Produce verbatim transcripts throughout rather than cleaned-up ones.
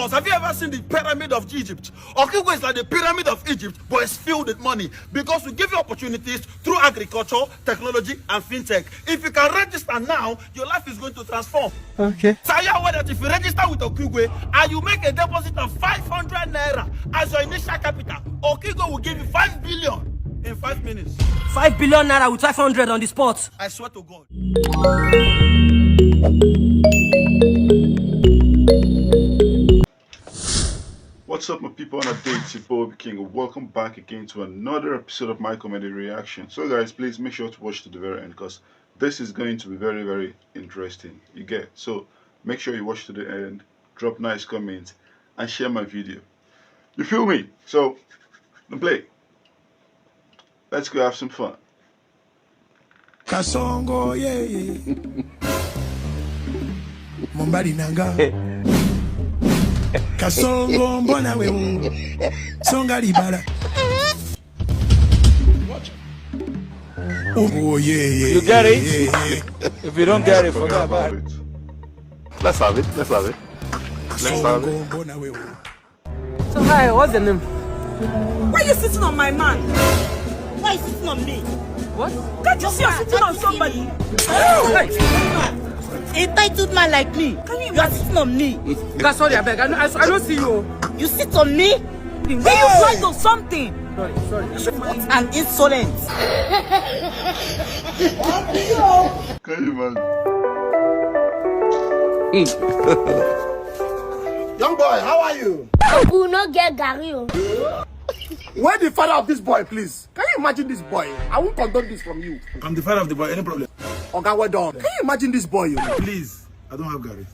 Have you ever seen the pyramid of Egypt? Okigwe is like the pyramid of Egypt, but it's filled with money because we give you opportunities through agriculture, technology, and fintech. If you can register now, your life is going to transform. Okay. So are you aware that if you register with Okigwe and you make a deposit of five hundred naira as your initial capital, Okigwe will give you five billion in five minutes? Five billion naira with five hundred on the spot. I swear to God. What's up, my people? On a date, it's your boy King. Welcome back again to another episode of my comedy reaction. So, guys, please make sure to watch to the very end because this is going to be very, very interesting. You get, so make sure you watch to the end, drop nice comments, and share my video. You feel me? So, don't play. Let's go have some fun. Kasongo, yeah, yeah. Mombari Nanga. Kasongo, Mbona Wewu. Songa Libala. Oh, yeah, yeah. You get it? Yeah, yeah. If you don't get it, forget about it. Let's have it. Let's have it. Let's have it. Songo, Mbona Wewu. So hi, what's your name? Why are you sitting on my man? Why are you sitting on me? What? Can't you see you're sitting on somebody? Hey! A titled man like me, you are sitting on me. God, sorry, I beg. I, I, I don't see you. You sit on me? Will you fight or something? Sorry, sorry. What an insolence. Can you imagine? Young boy, how are you? Uncle no get garri o. Where the father of this boy, please? Can you imagine this boy? I won't condone this from you. I'm the father of the boy. Any problem? Oga, well done. Can you imagine this boy? Oh? Please, I don't have garri.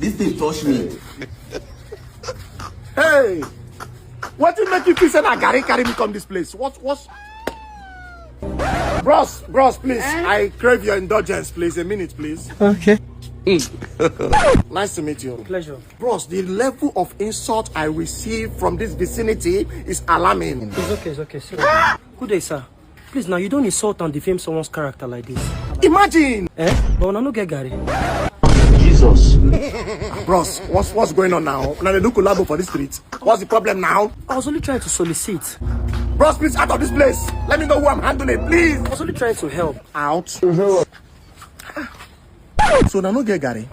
This thing touch me. Hey, what did make you feel say na garri carry me come this place? What, what? Bros, bros, please. I crave your indulgence, please. A minute, please. Okay. Nice to meet you. Pleasure. Bros, the level of insult I receive from this vicinity is alarming. It's okay, it's okay. Sir. Good day, sir. Please, now you don't insult and defame someone's character like this. Imagine! Eh? But una no get garri. Jesus. Bros, what's, what's going on now? Now they do collabo for the street. What's the problem now? I was only trying to solicit. Bros, please out of this place. Let me know who I'm handling, please. I was only trying to help. Out. So now no get garri.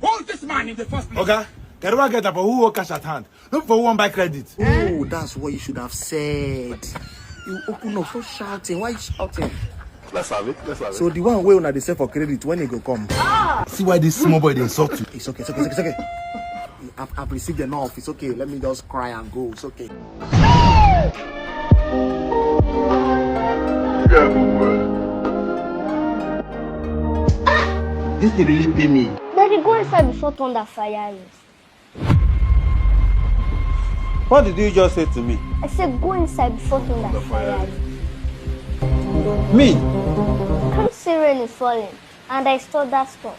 Hold this man in the first place. Oga, garri wey I get na for who hold cash at hand. No be for who wan buy credit. Oh, that's what you should have said. You open up, stop shouting. Why you shouting? Let's have it. Let's have it. So the one wey una dey sell for credit, when e go come? See why this small boy dey insult you. It's okay, it's okay, it's okay, it's okay. I've, I've received enough. It's okay. Let me just cry and go. It's okay. This thing really pay me. Daddy, go inside before thunder fire you. What did you just say to me? I said go inside before thunder fire you. Me? Come see rain is falling and I stole that storm.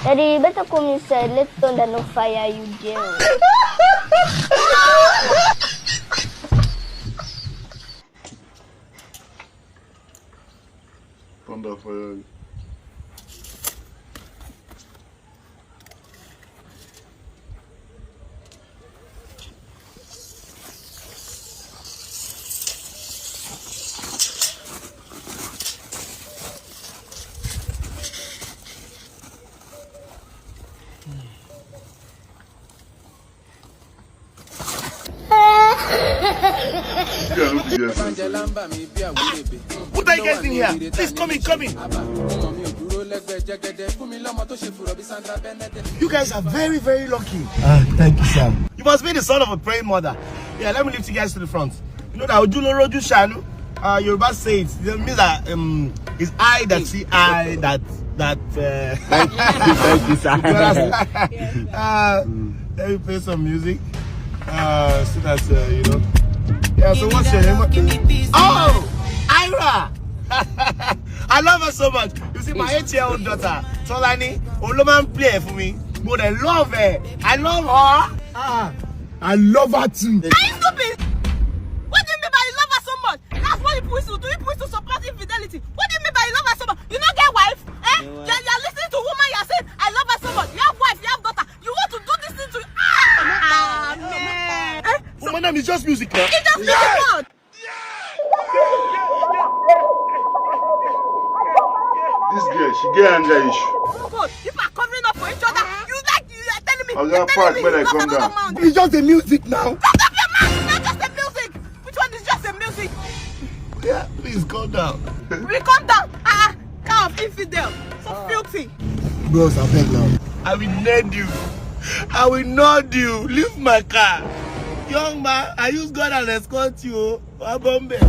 Daddy, you better come inside. Let thunder no fire you there. Thunder fire. What are you guys doing here? Please come in, come in. You guys are very, very lucky. Ah, thank you, sir. You must be the son of a praying mother. Yeah, let me lift you guys to the front. You know that Ojuloroju Shanu, uh, Yoruba says, it means that um, it's I that see I that that. Uh, thank you, sir. Uh, let me play some music. Uh, so that uh, you know. Yeah. So what's your name? Oh, Ira. I love her so much. You see, my eight-year-old daughter, Tolani, Oloman play for me. But I love her. I love her. Ah, I love her too. Are you stupid? What do you mean by you love her so much? That's what people used to do. People used to support infidelity. What do you mean by you love her so much? You not get wife? Eh? You're, you're listening to woman, you're saying, "I love her so much." You have wife, you have daughter. You want to do this thing to, ah, ah, man. Eh? So, woman, that is just music now. It's just music. What? This girl, she get anger issue. Oh God, people are covering up for each other. You like, you are telling me, Oga, you're telling park me when I you lost come another down. Man. It's just the music now. Shut up your mouth! It's not just the music. Which one is just the music? Yeah, please calm down. We calm down. Ah, ah, kind of infidel. So filthy. Bros, I beg now. I will ned you. I will nod you. Leave my car. Young man, I use God and escort you. Wabombe.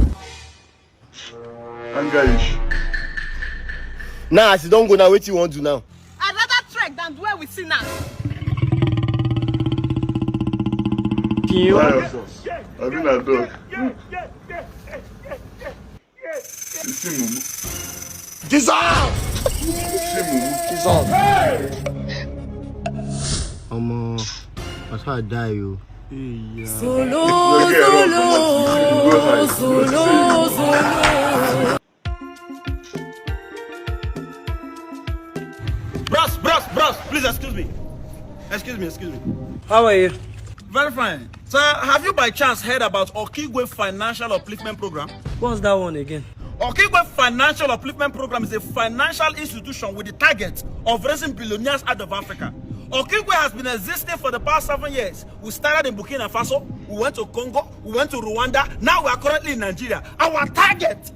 Anger issue. Now, as you don't go now, what you want to do now? I'd rather trek than dwell with sinners. Lions. I mean, a dog. You see, mumu. Jesus! You see, mumu. Jesus. Omo, that's how I die, you. Solo, solo, solo, solo. Bros, bros, bros, please excuse me. Excuse me, excuse me. How are you? Very fine. Sir, have you by chance heard about Okigwe Financial Upliftment Program? What's that one again? Okigwe Financial Upliftment Program is a financial institution with the target of raising billionaires out of Africa. Okigwe has been existing for the past seven years. We started in Burkina Faso, we went to Congo, we went to Rwanda, now we are currently in Nigeria. Our target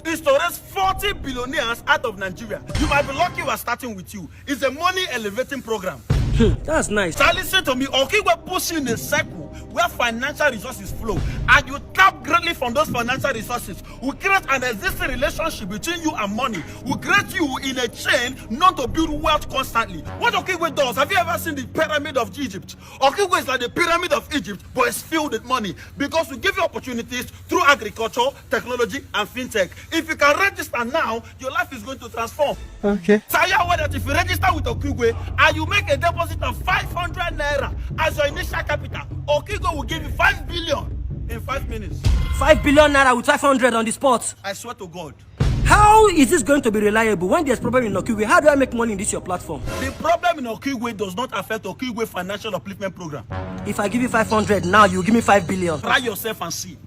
is to raise forty billionaires out of Nigeria. You might be lucky we are starting with you. It's a money elevating program. Hmm, that's nice. Sir, listen to me. Okigwe puts you in a circle where financial resources flow, and you tap greatly from those financial resources. We create an existing relationship between you and money. We create you in a chain not to build wealth constantly. What Okigwe does, have you ever seen the pyramid of Egypt? Okigwe is like the pyramid of Egypt, but it's filled with money because we give you opportunities through agriculture, technology, and fintech. If you can register now, your life is going to transform. Okay. So are you aware that if you register with Okigwe and you make a deposit of five hundred naira as your initial capital, Okigwe will give you five billion in five minutes. Five billion naira with five hundred on the spot. I swear to God. How is this going to be reliable when there's problem in Okigwe? How do I make money in this your platform? The problem in Okigwe does not affect Okigwe Financial Upliftment Program. If I give you five hundred now, you give me five billion. Try yourself and see.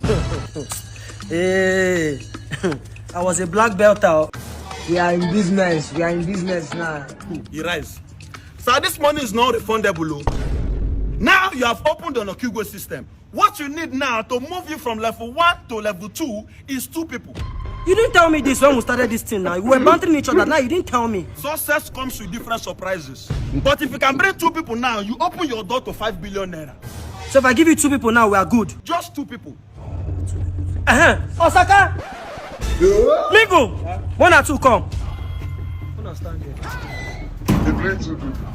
Hey, I was a black belt out. We are in business. We are in business now. He rise. Sir, this money is not refundable, oh. Now you have opened an Okigwe system. What you need now to move you from level one to level two is two people. You didn't tell me this when we started this thing now. We were bantering each other. Now you didn't tell me. Success comes with different surprises. But if you can bring two people now, you open your door to five billion naira. So if I give you two people now, we are good. Just two people. Uh-huh. Osaka! Mingle! One or two come. Understand it. They bring two people.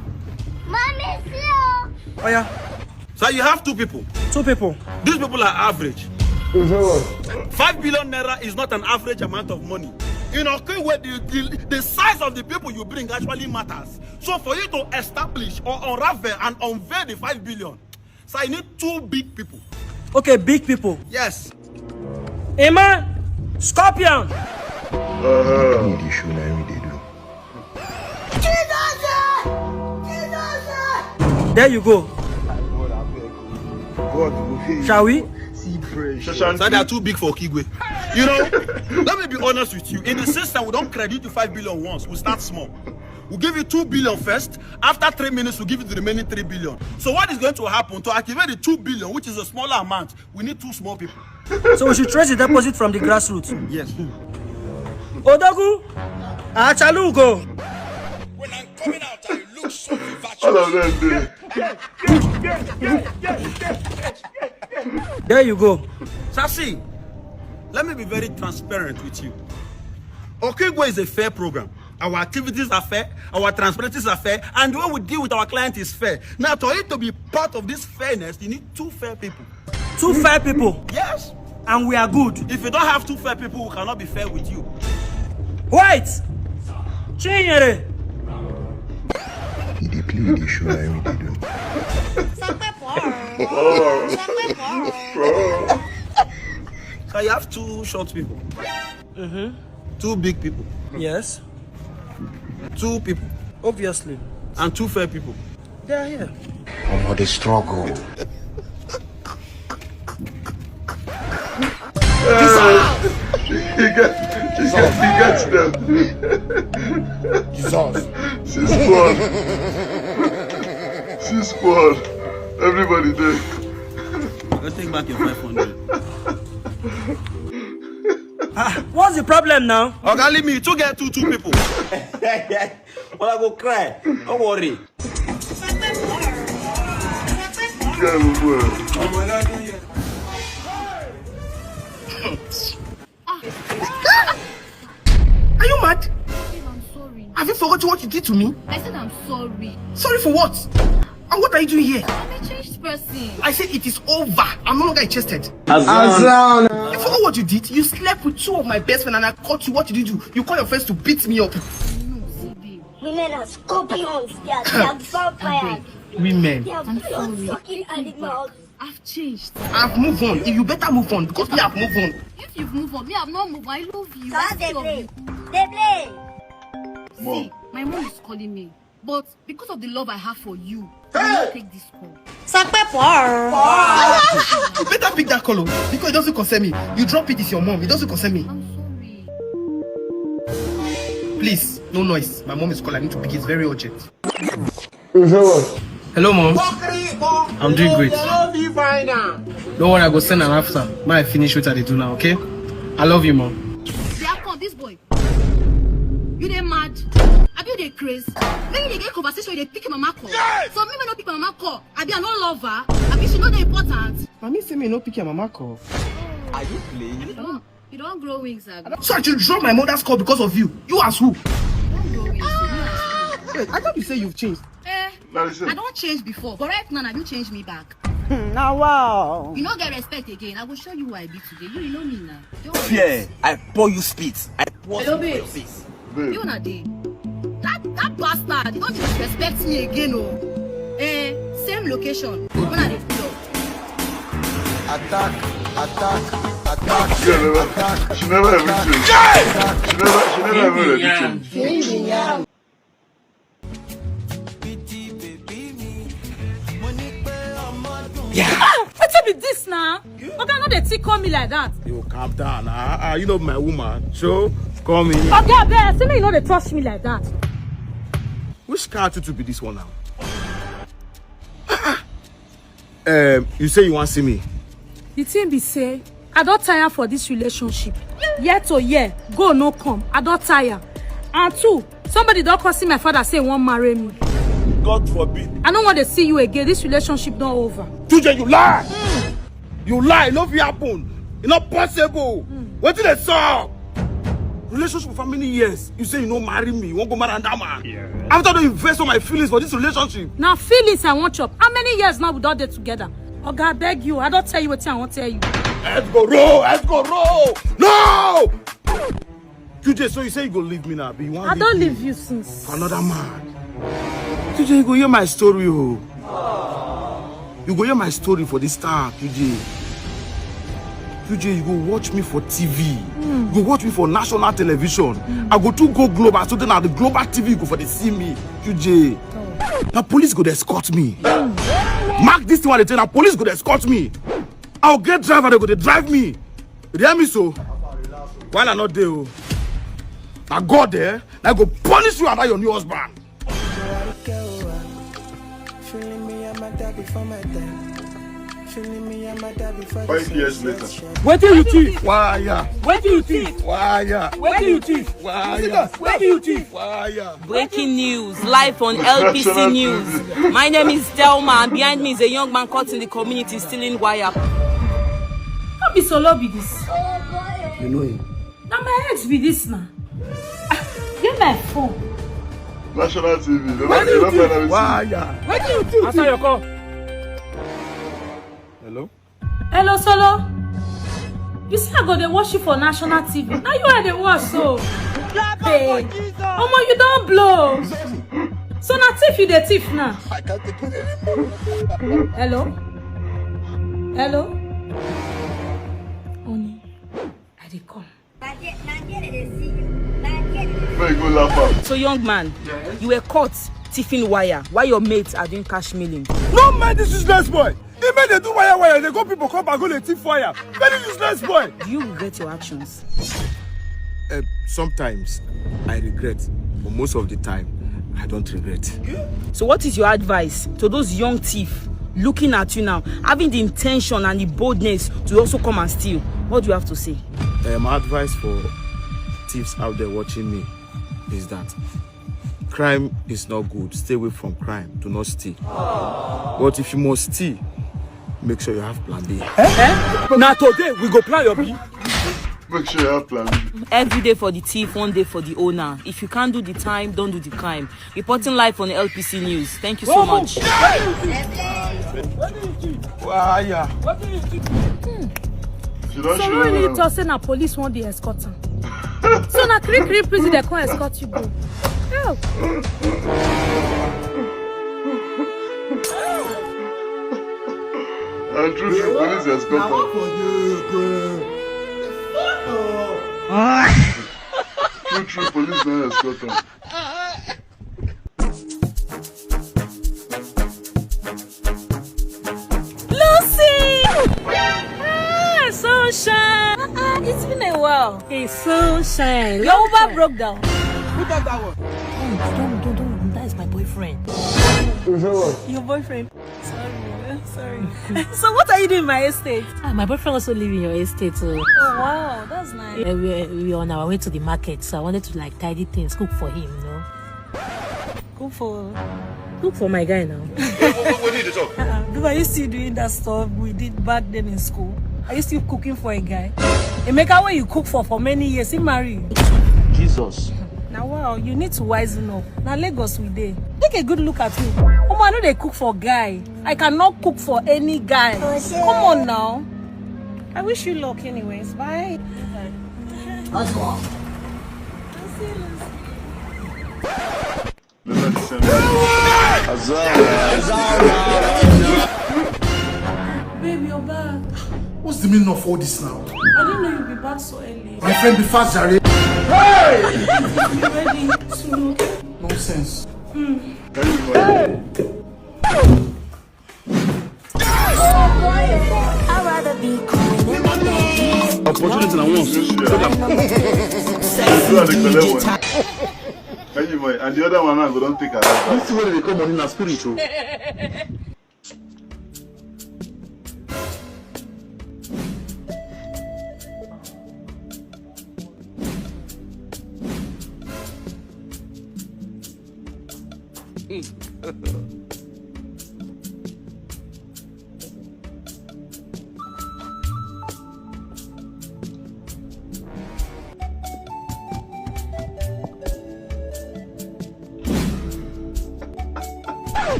Mommy, see you. Oh, yeah. So you have two people. Two people. These people are average. Five billion naira is not an average amount of money. In Okigwe, the, the, the size of the people you bring actually matters. So for you to establish or unravel and unveil the five billion, so I need two big people. Okay, big people. Yes. Emma, Scorpion. Uh-huh. Need issue na we dey do. There you go. God, we Shall we? See bread. So they are too big for Okigwe. You know, let me be honest with you. In the system, we don't credit you five billion once. We start small. We'll give you two billion first. After three minutes, we'll give you the remaining three billion. So what is going to happen? To activate the two billion, which is a smaller amount, we need two small people. So we should trace the deposit from the grassroots. Yes. Odogu, Achalugo. When I'm coming out, I look so vivacious. All of them dey. There you go. Sasi, let me be very transparent with you. Okigwe is a fair program. Our activities are fair, our transparencies are fair, and the way we deal with our client is fair. Now, for you to be part of this fairness, you need two fair people. Two fair people? Yes. And we are good. If you don't have two fair people, we cannot be fair with you. White! Chinyere! He dey play, he dey show na him dey do. So you have two short people. Mm-hmm. Two big people. Yes. Two people. Obviously. And two fair people. They are here. Omo, the struggle. He gets, he gets, he gets them. Jesus. Six one. Six one. Everybody there. Go take back your five hundred. Ah, what's the problem now? Oga, leave me. You two get two two people. Well, I go cry. Don't worry. Girl, well. Are you mad? Babe, I'm sorry. Have you forgotten what you did to me? I said I'm sorry. Sorry for what? And what are you doing here? I'm a changed person. I said it is over. I'm no longer interested. Azan. You forgot what you did? You slept with two of my best friends and I caught you. What did you do? You call your friends to beat me up. No, see, babe. Women are scorpions. They are, they are vampires. Women. They are I'm blood sorry. Sucking animals. I've changed. I've moved on. You better move on because me, I've moved on. If you've moved on, me, I've not moved. I love you. So I how they still love play? you. They play. See, my mom is calling me. But because of the love I have for you, I will not take this call. You better pick that call, oh, because it doesn't concern me. You drop it, it's your mom. It doesn't concern me. I'm sorry. Please, no noise. My mom is calling. I need to pick it. It's very urgent. Hello, mom. I'm doing great. Don't worry, I go send an after. May I finish what I dey do now, okay? I love you, mom. They are called this boy. You dey mad? Abi you dey craze? Make you dey get conversation, you dey pick mama call. So me, me no pick mama call. Abi I no love her. Abi she no dey important. Mami say me no pick your mama call. Are you playing? You don, you don grow wings, abi? So I should drop my mother's call because of you. You as who? You don grow wings. You as who? Wait, I thought you say you've changed. Eh, Now listen. I don change before, but right now, na you change me back. Now, wow. You no get respect again. I go show you who I be today. You, you know me now. Don't worry. Fear, I pour you spit. I pour Hello, spit for your babes. face. Babe. You na dey. That, that bastard, he don disrespect me again, oh. Eh, same location. When I dey pull up. Attack, attack, attack, Yeah, never, attack. she never even changed. She never, she never even ready change. Wetin be this now? Oga, no dey tickle me like that. You calm down. Ah, ah, you know my woman. So, come in. Oga, abeg, say make you no dey touch me like that. Which car tutu be this one now? Um, you say you wan see me? The thing be say, I don tire for this relationship. Year to year, go no come. I don tire. And two, somebody don come see my father say he wan marry me. God forbid. I no wan dey see you again. This relationship don over. Tutu, you lie. You lie. No fit happen. E no possible. Wetin dey sup? Relationship for many years. You say you no marry me. You wan go marry another man. After I don invest all my feelings for this relationship. Na feelings I wan chop. How many years now we don dey together? Oga, I beg you. I don tell you wetin I wan tell you. Let's go roll. Let's go roll. No! Tutu, so you say you go leave me now, but you wan I don me? Leave you since. Another man. Tutu, you go hear my story, oh. You go hear my story for this town, Tutu. Tutu, you go watch me for T V. You go watch me for national television. I go too go global, so then na the global T V you go for dey see me, Tutu. Na police go dey escort me. Mark this thing wey I dey tell you, na police go dey escort me. I go get driver, dem go dey drive me. You hear me so? While I no dey o, na God, eh, na go punish you and that your new husband. Five years later. Wetin you thief? Wire. Wetin you thief? Wire. Wetin you thief? Wire. Wetin you thief? Wire. Breaking news, live on L B C News. My name is Thelma, and behind me is a young man caught in the community stealing wire. No be solo be this. You know him. Na my ex be this na. Ah, get my phone. National T V. They don't, they don't finally see. Wire. Wetin you thief? Answer your call. Hello? Hello, Solo. You say I go dey watch you for national T V. Na you I dey watch so. Hey, omo, you don blow. So na thief you dey thief now. Hello? Hello? Honey, I dey come. Thank So, young man, you were caught thieving wire while your mates are doing cash milling. No mind this useless boy. He made dey do wire wire, dey go people come back go dey thief wire. Very useless boy. Do you regret your actions? Uh, sometimes I regret, but most of the time I don't regret. So what is your advice to those young thieves looking at you now, having the intention and the boldness to also come and steal? What do you have to say? Uh, my advice for thieves out there watching me is that crime is not good. Stay away from crime. Do not steal. But if you must steal, make sure you have plan B. Eh? Now today we go plan your B. Make sure you have plan B. Every day for the thief, one day for the owner. If you can't do the time, don't do the crime. Reporting live on L P C News. Thank you so much. Why? So really talk say na police wan dey escort am. So na Kirikiri prison dey come escort you go. Help. And true true police escort am. True true police na escort am. Lucy! Ah, sunshine! Ah, ah, it's been a while. Hey, sunshine. Your Uber broke down. Who does that one? Don't, don't, don't, don't. That is my boyfriend. Your boyfriend? Sorry, sorry. So what are you doing in my estate? Ah, my boyfriend also live in your estate. So. Oh wow, that's nice. Yeah, we, we are on our way to the market, so I wanted to like tidy things, cook for him, you know. Cook for. Cook for my guy now. What, what, what did you talk? Uh-uh. Because are you still doing that stuff we did back then in school? Are you still cooking for a guy? Emeka, where you cook for for many years, he marry you. Jesus. Now wow, you need to wisen up. Now Lagos we dey. Take a good look at me. Omo, I no dey cook for guy. I cannot cook for any guy. Come on now. I wish you luck anyways. Bye. Let's go. I'll see you, Lucy. Babe, you're back. What's the meaning of all this now? I didn't know you'd be back so early. My friend, be fast, Jare. Hey! Be ready soon, okay? Nonsense. Mm. Hey! Opportunity na once. Take am. Thank you, boy. And the other one now, we don't take her. This is where they call money na spirit o.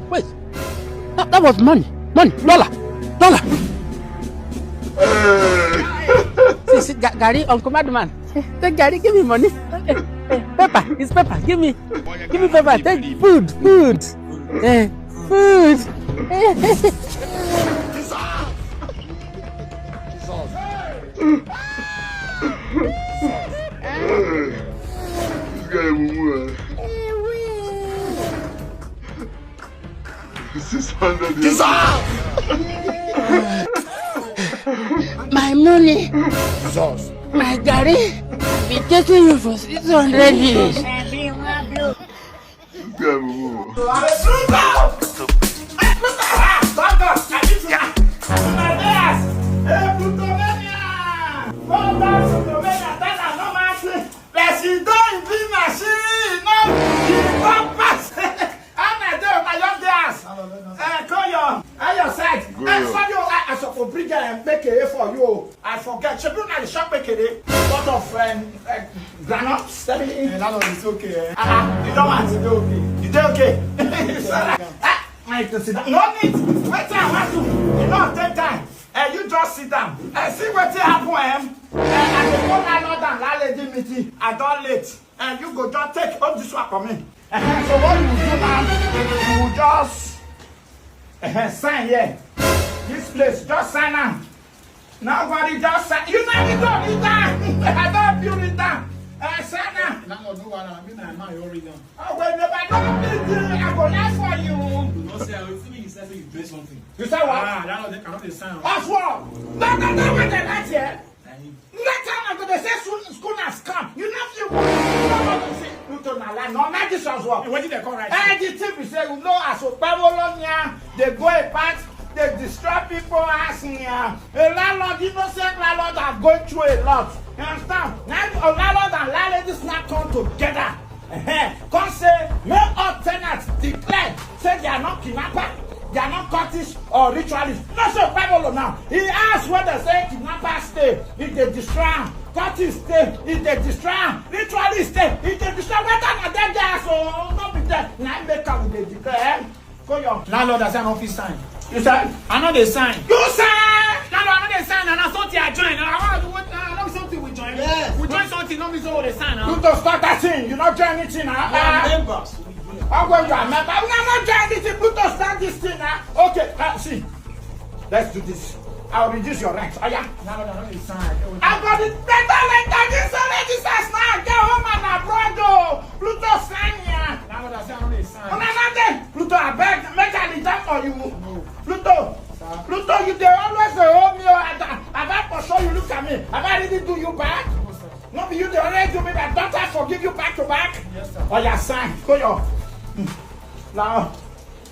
Wait, that, that was money, money, dollar, dollar. See, see, Ga- Gary, Uncle Madman, take Gary, give me money. Eh, eh, paper, it's paper. Give me, give me paper. Take food, food, eh, food. This guy mumu, eh? Six hundred. My money. Jesus. My Gary. Be taking you for six hundred years. This guy mumu. Person don be machine, no, she don pass. How na dey, na your dey house. Eh, call your, how your side? Eh, sorry o, I, I suppose bring, eh, make a for you o. I forget. Shebi na the shop make a dey. What of, um, eh, groundnuts? Tell me. Eh, that one is okay, eh? Ah, ah, you don't want to do okay. You dey okay? Sorry. Ah, I need to sit down. No need. Wetin I want to. You no take time. Eh, you just sit down. Eh, see wetin happen, eh? Eh, I dey go landlord and landlady meeting. I don late. Eh, you go just take all this one for me. Eh, so what you do now? You just, eh, sign here. This place, just sign am. Nobody just sign. You know you don't read am. I don help you read am. Uh, Sana. Landlord, no wahala. Me na man you already down. Oh, well, no, but no, I go lie for you. You know, say, I will feel you say you drink something. You say what? Ah, landlord, they cannot dey sign. As what? No, no, no, what they like here? That time I go dey say school, school na scam. You know, you, you know what you say. You to na lie. No, not this as well. What did they call right? Eh, the thing we say, you know, as a Pablo, they go about, they destroy people, as yeah. A landlord, innocent landlord are going through a lot. You understand? Now, a landlord and landlady snap come together. Come say, make all tenants declare, say they are not kidnapper, they are not cultists or ritualists. No, so Bible now. He asked whether say kidnappers stay, if they destroy am, cultists stay, if they destroy am, ritualists stay, if they destroy, whether na dem dey house or not be there. Now make am dey declare. Go your landlord, I say I no fit sign. You sign? I no dey sign. You sign? Landlord, I no dey sign. Na something I join. I want to what? Na no be something we join. Yes. We join something, no mean say we dey sign now. You to start that thing. You not join anything now. We are members. How when you are member? We are not join anything. You to start this thing now. Okay, uh, see. Let's do this. I'll reduce your rent. Oh, yeah. Landlord, I no dey sign. I got it better like that. This already says now. Get home and abroad. Oh. Pluto sign here. Landlord, I say I no dey sign. Una not there. Pluto, I beg, make I return for you. No. Pluto, sir. Pluto, you dey always dey hold me. Oh, I, I, have I for sure you look at me? Have I really do you bad? No, sir. No be you dey already do me bad. Don't I forgive you back to back? Yes, sir. Oh, yeah, sign. Go your. Now.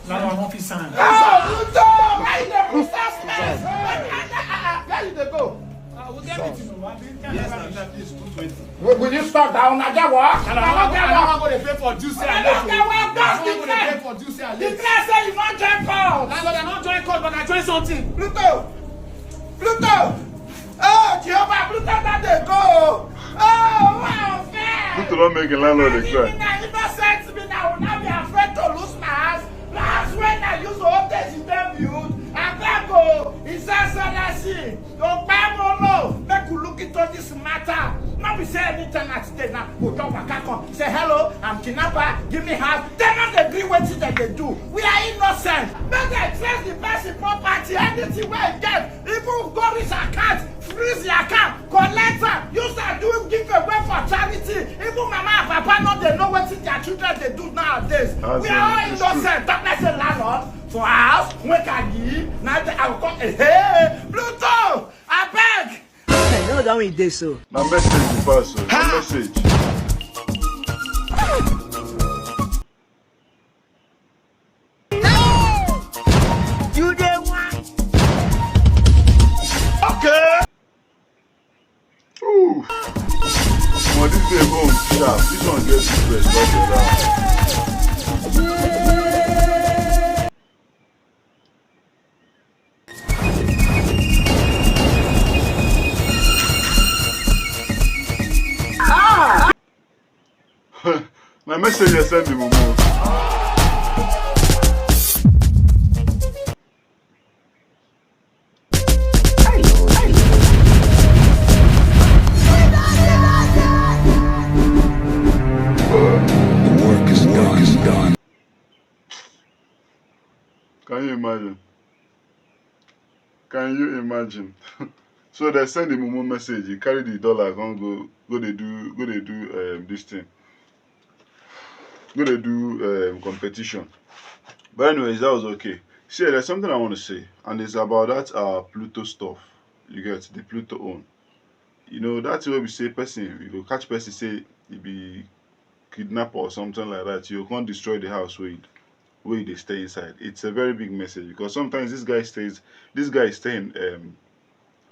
Landlord, I no fit sign. Oh, Pluto, why you dey put suspense? Where you dey go? Ah, we get meeting, oh, I been tell you. Yes, sir. Will, will you stop that? Una get work? Una get work? I no wan go dey pay for juice here. Una get work? Just declare. I no wan go dey pay for juice here. Declare say you no join cult. Landlord, I no join cult, but I join something. Pluto! Pluto! Oh, Jehovah, Pluto don dey go. Oh, wow, fair. Pluto don make a landlord dey cry. Me na innocent, me na una be afraid to lose my house. Last when I use old days in them build, I beg, oh, His Excellency. Okpebholo, make we look into this matter. No be say any tenant dey now go just waka come say, "Hello, I'm kidnapper, give me house." Dem no dey gree wetin dem dey do. We are innocent. Make dem trace the person property, anything wey e get, even go reach account, freeze the account, collect am, use am do giveaway for charity. Even mama and papa no dey know wetin their children dey do nowadays. We are all innocent. Talk like say landlord for house, make I give, na the I go come, eh, hey, Pluto, abeg. Hey, no, that one dey so. Na message you pass, oh. Na message. You dey want? Okay. Ooh. Omo, this dey go sharp. This one get different, but the other one. Na message I send the mumu. The work is done. Can you imagine? Can you imagine? So they send the mumu message. He carry the dollar, come go, go dey do, go dey do um, this thing. Go dey do um, competition. But anyways, that was okay. See, there's something I want to say, and it's about that uh, Pluto stuff. You get the Pluto own. You know, that's where we say person, you go catch person say he be kidnapper or something like that. You can't destroy the house where you, where they stay inside. It's a very big message because sometimes this guy stays, this guy is staying um,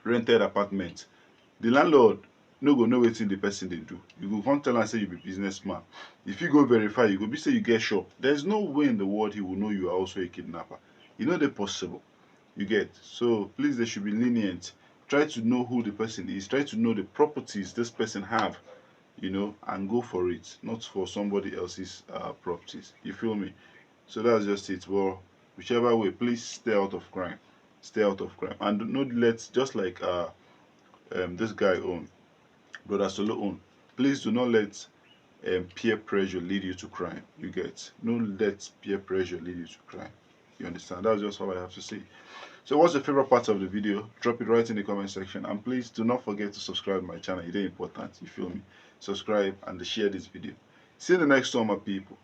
rented apartment. The landlord no go know wetin the person dey do. You go come tell am say you be businessman. If you go verify, you go be say you get shop. There's no way in the world he will know you are also a kidnapper. E no dey possible. You get? So please, they should be lenient. Try to know who the person is. Try to know the properties this person have, you know, and go for it, not for somebody else's uh, properties. You feel me? So that's just it. Well, whichever way, please stay out of crime. Stay out of crime. And do not let, just like uh, um, this guy own, Brother Solo own, please do not let um, peer pressure lead you to crime. You get? No let peer pressure lead you to crime. You understand? That's just all I have to say. So what's your favorite part of the video? Drop it right in the comment section. And please do not forget to subscribe to my channel. It's very important. You feel me? subscribe, and share this video. See you in the next one, my people.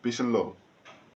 Peace and love.